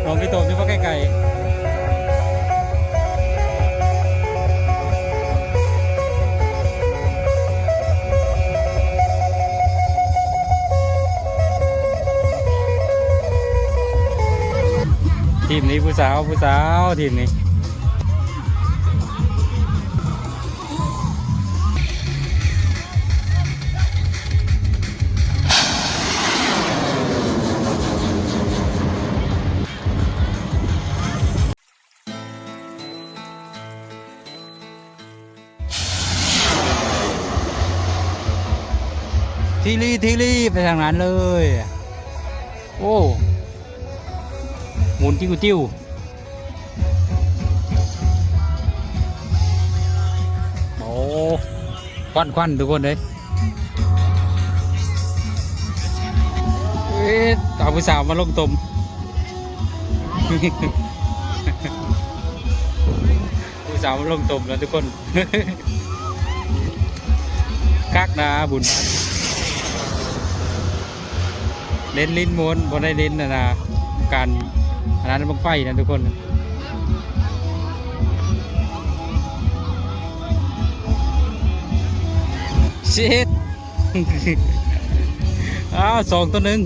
ນ້ອງໄປຕົມຢູ່ບໍ່ໄກໆ. ທີມນີ້ຜູ້ສາວ ຜູ້ສາວ ທີມນີ້. ທີລີ ທີລີ ໄປທາງນັ້ນເລີຍ. ໂອ້ ໝູນຕິ້ວຕິ້ວ. ໂອ້ ຄວັນ ຄວັນ ທຸກຄົນເອີຍ. ເອີ ເອົາຜູ້ສາວມາລົງຕົມ ຜູ້ສາວມາລົງຕົມແລ້ວທຸກຄົນ. ຄັກນາ ບຸນບ້ານ ເຫຼັ້ນຫຼິ້ນມ່ວນ ບໍ່ໄດ້ເຫຼັ້ນອັນນາ ການອັນນັ້ນ ບັ້ງໄຟນະທຸກຄົນ. ຊິດ ອ້າວ ສອງຕໍ່ໜຶ່ງ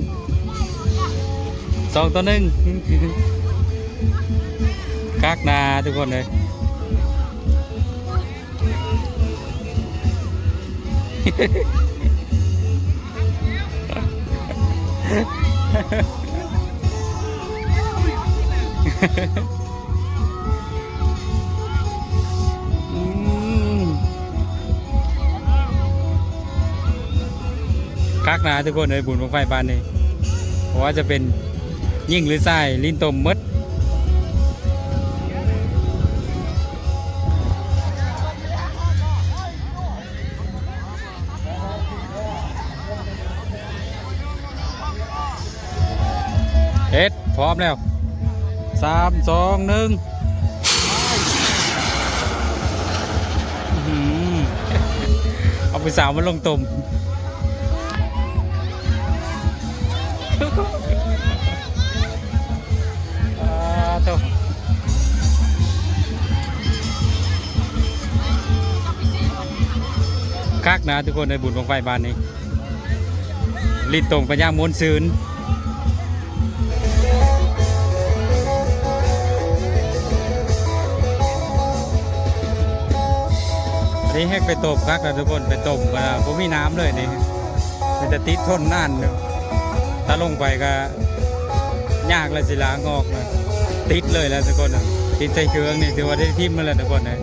ສອງຕໍ່ໜຶ່ງ. ຄັກນາທຸກຄົນເອີຍ. ອືມ ຄັກນາທຸກຄົນເອີຍ ບຸນບັ້ງໄຟບ້ານນີ້ ບໍ່ວ່າຈະເປັນຍິງຫຼືຊາຍ ຫຼິ້ນຕົມໝົດ. ເຮັດ ພ້ອມແລ້ວ ສາມ ສອງ ໜຶ່ງ ອື ເອົາຜູ້ສາວມາລົງຕົມ. ອ່າ ໂທ້ ຄັກນະທຸກຄົນເອີຍ ບຸນບັ້ງໄຟບ້ານນີ້ ຫຼິ້ນຕົມກັນຢ່າງມ່ວນຊື່ນ. ອັນນີ້ແຮກໄປຕົມຄັກນະທຸກຄົນ ໄປຕົມ ບໍ່ມີນ້ຳເລີຍນີ້ ມີແຕ່ຕິດທົນນານ ຖ້າລົງໄປກໍ ຍາກແລ້ວຊິລ້າງອອກນະ ຕິດເລີຍແຫຼະທຸກຄົນນະ ຕິດໃສ່ເຄື່ອງນີ້ ຖືວ່າໄດ້ຖິ້ມແລ້ວທຸກຄົນເອີຍ.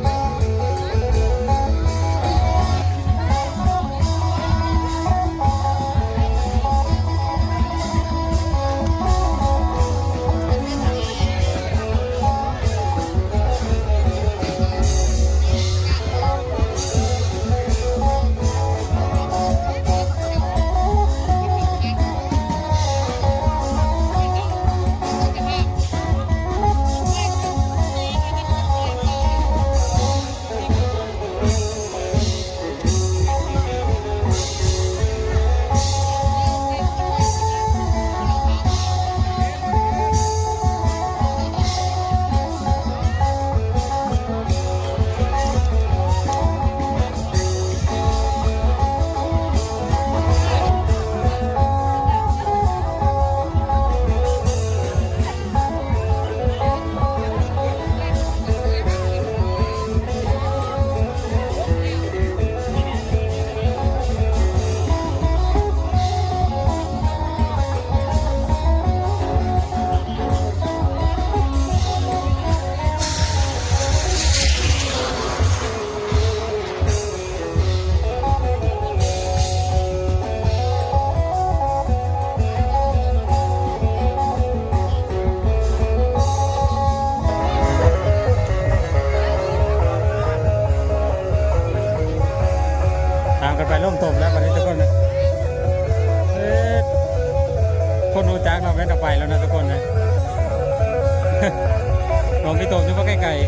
ພາກັນໄປລົງຕົມແລ້ວບັດນີ້ທຸກຄົນ ເອີ ຄົນຮູ້ຈັກເນາະ ແມ່ນເອົາໄປແລ້ວນະທຸກຄົນເອີຍ. ນ້ອງໄປຕົມຢູ່ບໍ່ໄກໆ.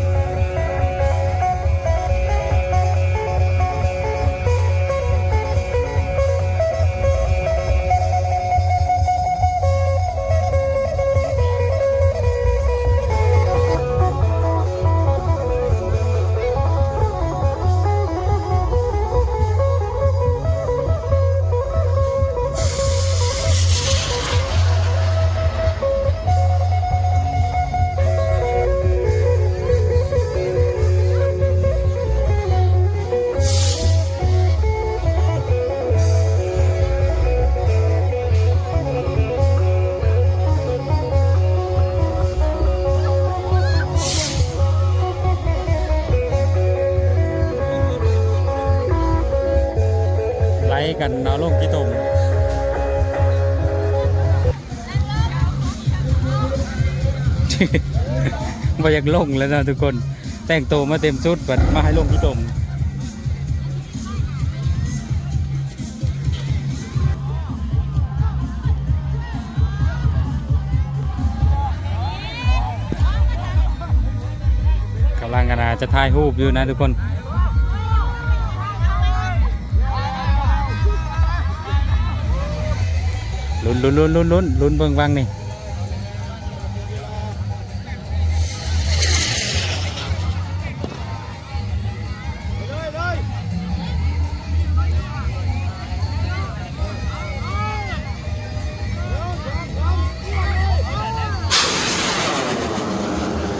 ກັນເອົາລົງຂີ້ຕົມ ບໍ່ຢາກລົງແລ້ວເນາະທຸກຄົນ ແຕ່ງໂຕມາເຕັມຊຸດ ບັດມາໃຫ້ລົງຂີ້ຕົມ. ກຳລັງ ອັນນ່າ ຈະຖ່າຍຮູບຢູ່ນະທຸກຄົນ ລຸ້ນ ລຸ້ນ ລຸ້ນ ລຸ້ນ ລຸ້ນເບິ່ງວັງນີ້.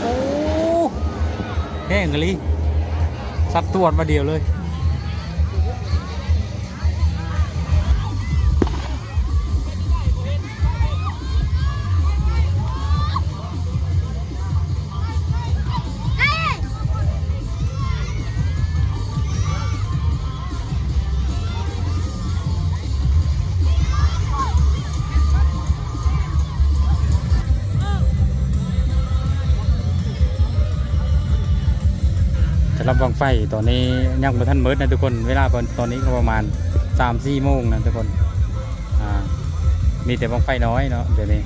ໂອ້ ແຮງອີ່ຫຼີ ສັດຕວດມາດຽວເລີຍ. ສຳລັບບັ້ງໄຟຕອນນີ້ຍັງບໍ່ທັນໝົດນະທຸກຄົນ ເວລາເພິ່ນຕອນນີ້ກໍປະມານສາມສີ່ໂມງນະທຸກຄົນ ອ່າ ມີແຕ່ບັ້ງໄຟນ້ອຍເນາະດຽວນີ້.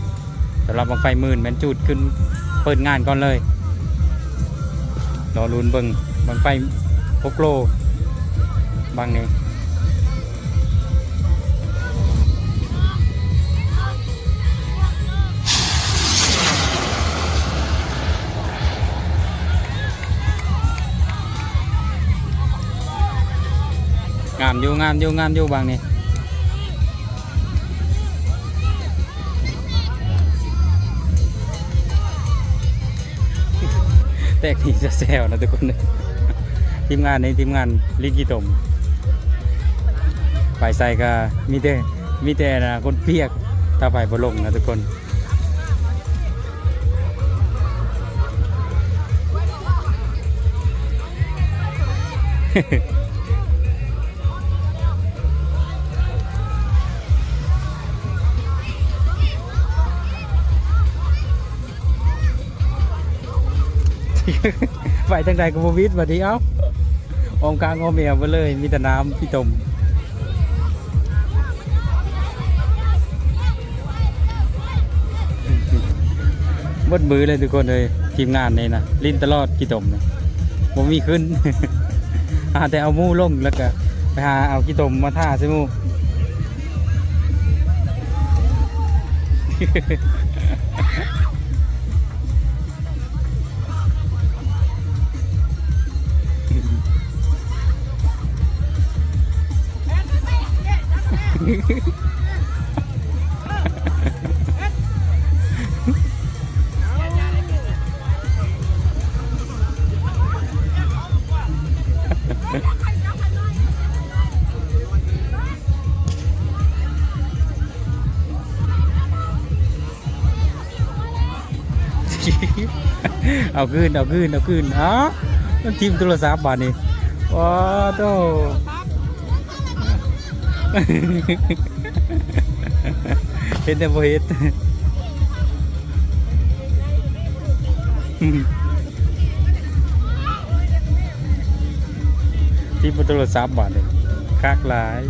ສຳລັບບັ້ງໄຟໝື່ນແມ່ນຈູດຂຶ້ນເປີດງານກ່ອນເລີຍ. ລໍລຸ້ນເບິ່ງບັ້ງໄຟຫົກໂລບັ້ງນີ້. ງາມຢູ່ ງາມຢູ່ ງາມຢູ່ບັ້ງນີ້. ແຕກໜີແຊວໆ ນະທຸກຄົນ. ທີມງານນີ້ທີມງານລີ້ຂີ້ຕົມ ໄປໃສກະມີແຕ່ ມີແຕ່ ອັນນ່າ ຄົນປຽກ ຖ້າໃຜບໍ່ລົງນະທຸກຄົນ. ໄປທາງໃດກໍບໍ່ວິດບາດນີ້ ເອົ້າ ອ້ອມຂ້າງອ້ອມແອວໄປເລີຍ ມີແຕ່ນ້ຳຂີ້ຕົມ. ເບິດມື້ເລີຍທຸກຄົນເອີຍ ທີມງານນີ້ນະ ຫຼິ້ນຕະຫຼອດຂີ້ຕົມນະ ບໍ່ມີຂຶ້ນ ຫາແຕ່ເອົາໝູ່ລົງ ແລ້ວກະໄປຫາເອົາຂີ້ຕົມມາທາໃສ່ໝູ່. ເອົາຄືນ ເອົາຄືນ ເອົາຄືນ ອ້າ ມັນຖິ້ມໂທລະສັບບາດນີ້ ໂອ້ໂຕ ເຮັດແນວບໍ່ເຮັດ ຖິ້ມໂທລະສັບບາດນີ້ ຄັກຫຼາຍ.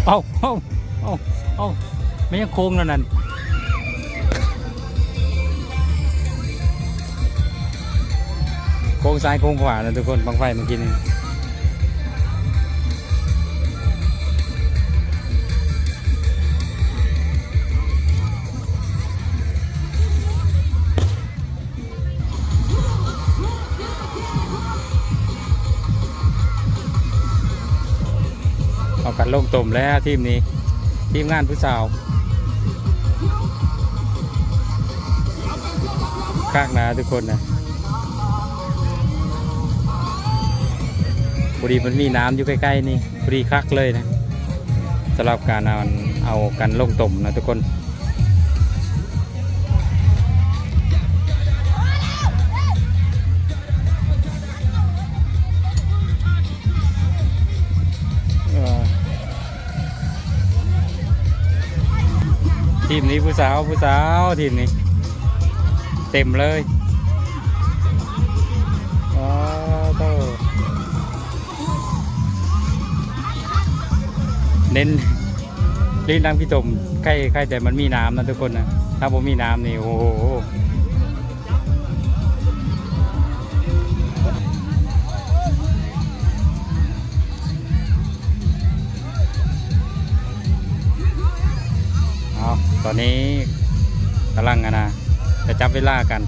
ເອົ້າ ເອົ້າ ເອົ້າ ເອົ້າ ແມ່ນຫຍັງໂຄ້ງແນວນັ້ນ? ໂຄ້ງຊ້າຍໂຄ້ງຂວານະທຸກຄົນ ບັ້ງໄຟເມື່ອກີ້ນີ້. ກັນລົງຕົມແລ້ວທີມນີ້ ທີມງານຜູ້ສາວ ຄັກນະທຸກຄົນນະ. ພໍດີມັນມີນ້ຳຢູ່ໃກ້ໆນີ້ ພໍດີຄັກເລີຍນະ ສຳລັບການເອົາ ເອົາກັນລົງຕົມນະທຸກຄົນ. ທີມນີ້ຜູ້ສາວ ຜູ້ສາວ ທີມນີ້ເຕັມເລີຍ. ອໍ ໂທ້ ເນັ້ນຫຼິ້ນນ້ຳຂີ້ຕົມ ໃກ້ ໃກ້ແຕ່ມັນມີນ້ຳນະທຸກຄົນນະ ຖ້າບໍ່ມີນ້ຳນີ້ ໂອ້ໂຫ. ເອົາ ຕອນນີ້ກຳລັງ ອັນນະ ຈະຈັບເວລາກັນ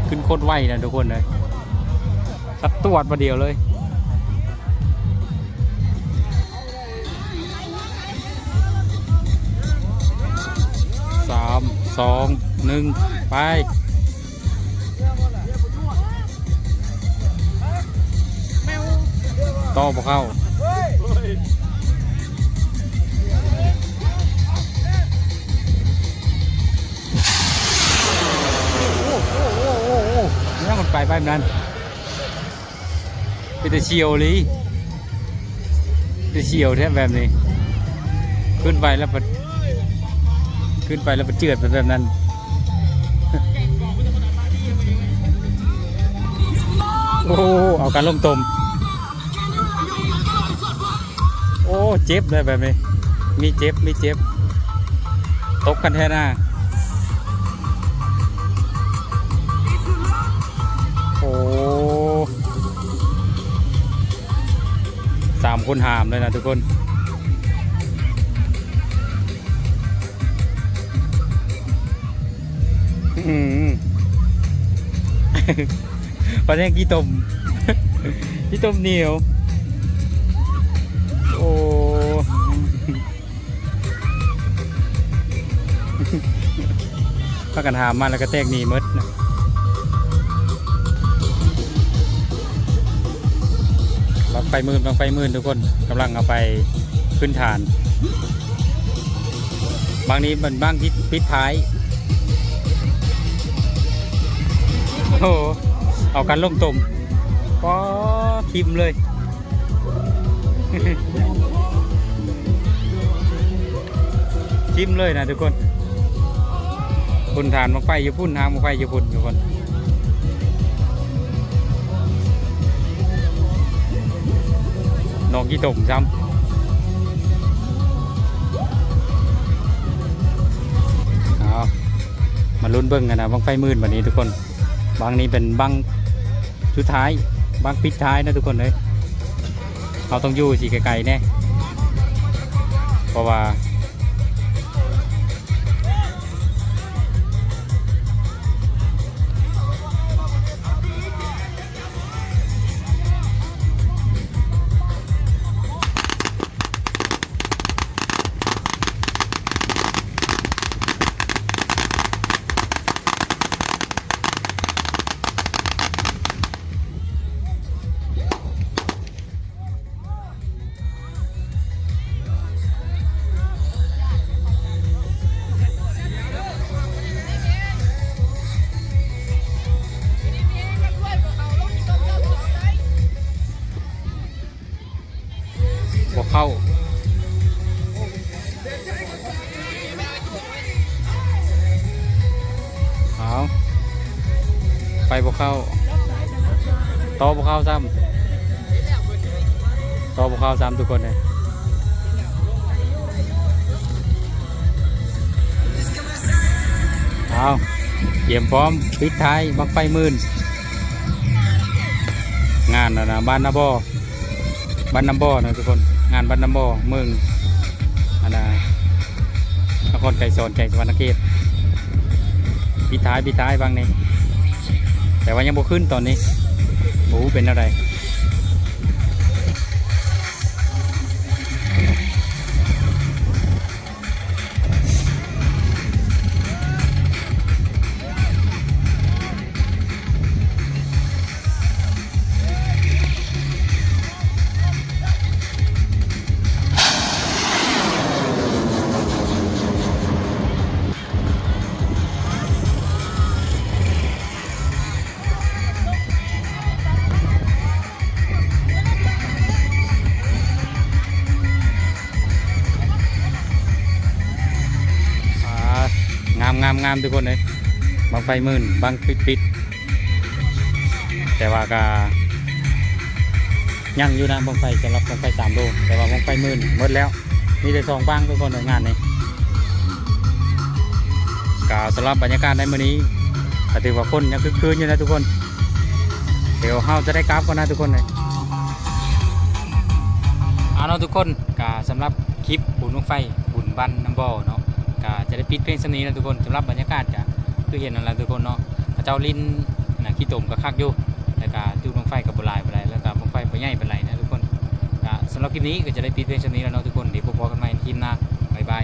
ຂຶ້ນໂຄດໄວນະທຸກຄົນເອີຍ ສະຕວດບາດດຽວເລີຍ. ສາມ ສອງ ໜຶ່ງ ໄປ. ຕໍ່ບໍ່ເຂົ້າ ໂອ້ ໂອ້ ໂອ້ ໂອ້ ໂອ້ ແນວມັນໄປໄປແບບນັ້ນ ເປັນຕາສ່ຽວອີ່ຫຼີ ເປັນຕາສ່ຽວແທ້ແບບນີ້ ຂຶ້ນໄປແລ້ວປະ ຂຶ້ນໄປແລ້ວປະເຈື່ອນໄປແບບນັ້ນ. ໂອ້ ເອົາກັນລົງຕົມ. ໂອ້ ເຈັບເລີຍແບບນີ້ ມີເຈັບ ມີເຈັບ ຕົບກັນແທ້ນາ. ໂອ້ ສາມຄົນຫາມເລີຍນະທຸກຄົນ. ອືມ ປາແດງຂີ້ຕົມ ຂີ້ຕົມໜຽວ ໂອ້ ພາກັນຫາມມາແລ້ວກໍແຕກໜີໝົດນະ. ບັ້ງໄຟໝື່ນ ບັ້ງໄຟໝື່ນທຸກຄົນ ກຳລັງເອົາໄປຂຶ້ນຖານ. ບັ້ງນີ້ເປັນບັ້ງທີ່ປິດທ້າຍ. ໂອ້ ເອົາກັນລົງຕົມ ປ໊າ ຖິ້ມເລີຍ ຖິ້ມເລີຍນະທຸກຄົນ. ພຸ້ນຖານບັ້ງໄຟຢູ່ພຸ້ນ ຫາງບັ້ງໄຟຢູ່ພຸ້ນທຸກຄົນ. ໜອງຂີ້ຕົມຊ້ຳ. ເອົາ ມາລຸ້ນເບິ່ງກັນນະ ບັ້ງໄຟໝື່ນບັດນີ້ທຸກຄົນ. ບັ້ງນີ້ເປັນບັ້ງສຸດທ້າຍ ບັ້ງປິດທ້າຍນະທຸກຄົນເອີຍ. ເຮົາຕ້ອງຢູ່ຊິໄກໆແດ່ ເພາະວ່າ ບໍ່ເຂົ້າ. ເອົາ ໄຟບໍ່ເຂົ້າ ຕໍ່ບໍ່ເຂົ້າຊ້ຳ ຕໍ່ບໍ່ເຂົ້າຊ້ຳທຸກຄົນເອີຍ. ເອົາ ກຽມພ້ອມ ປິດທ້າຍບັ້ງໄຟໝື່ນ ງານ ອັນນະ ບ້ານນາບໍ່ ບ້ານນາບໍ່ນະທຸກຄົນ ງານບ້ານນາບໍ່ ເມືອງ ອັນນະ ນະຄອນໄກສອນ ແຂວງສະຫວັນນະເຂດ. ປິດທ້າຍ ປິດທ້າຍບັ້ງນີ້ ແຕ່ວ່າຍັງບໍ່ຂຶ້ນຕອນນີ້ ບໍ່ຮູ້ເປັນແນວໃດ. ອ່າ ງາມໆໆ ທຸກຄົນເອີຍ ບັ້ງໄຟໝື່ນ ບັ້ງປິດໆ ແຕ່ວ່າກະຍັງຢູ່ນະ ບັ້ງໄຟ ສຳລັບບັ້ງໄຟສາມໂລ ແຕ່ວ່າບັ້ງໄຟໝື່ນໝົດແລ້ວ ມີແຕ່ສອງບັ້ງ ທຸກຄົນເອີຍ ງານນີ້. ກະສຳລັບບັນຍາກາດໃນມື້ນີ້ ກະຖືວ່າຄົນຍັງຄຶກຄື້ນຢູ່ນະທຸກຄົນ. ດຽວເຮົາຈະໄດ້ກັບກ່ອນນະທຸກຄົນເອີຍ. ເອົາເນາະທຸກຄົນ ກະສຳລັບຄລິບບຸນບັ້ງໄຟ ບຸນບ້ານນ້ຳບໍ່ເນາະ ກະຈະໄດ້ປິດພຽງສ່ຳນີ້ນະທຸກຄົນ. ສຳລັບບັນຍາກາດກະຄືເຫັນນັ້ນລະທຸກຄົນເນາະ ເຂົາເຈົ້າຫຼິ້ນອັນນ່າ ຂີ້ຕົມກະຄັກຢູ່ ແລ້ວກະຈຸດບັ້ງໄຟກະບໍ່ຫຼາຍປານໃດ ແລ້ວກະບັ້ງໄຟບໍ່ໃຫຍ່ປານໃດນະທຸກຄົນ. ກະສຳລັບຄລິບນີ້ກະຈະໄດ້ປິດພຽງສ່ຳນີ້ແລ້ວເນາະທຸກຄົນ. ດຽວພົບກັນໃໝ່ຄລິບໜ້າ ບາຍບາຍ.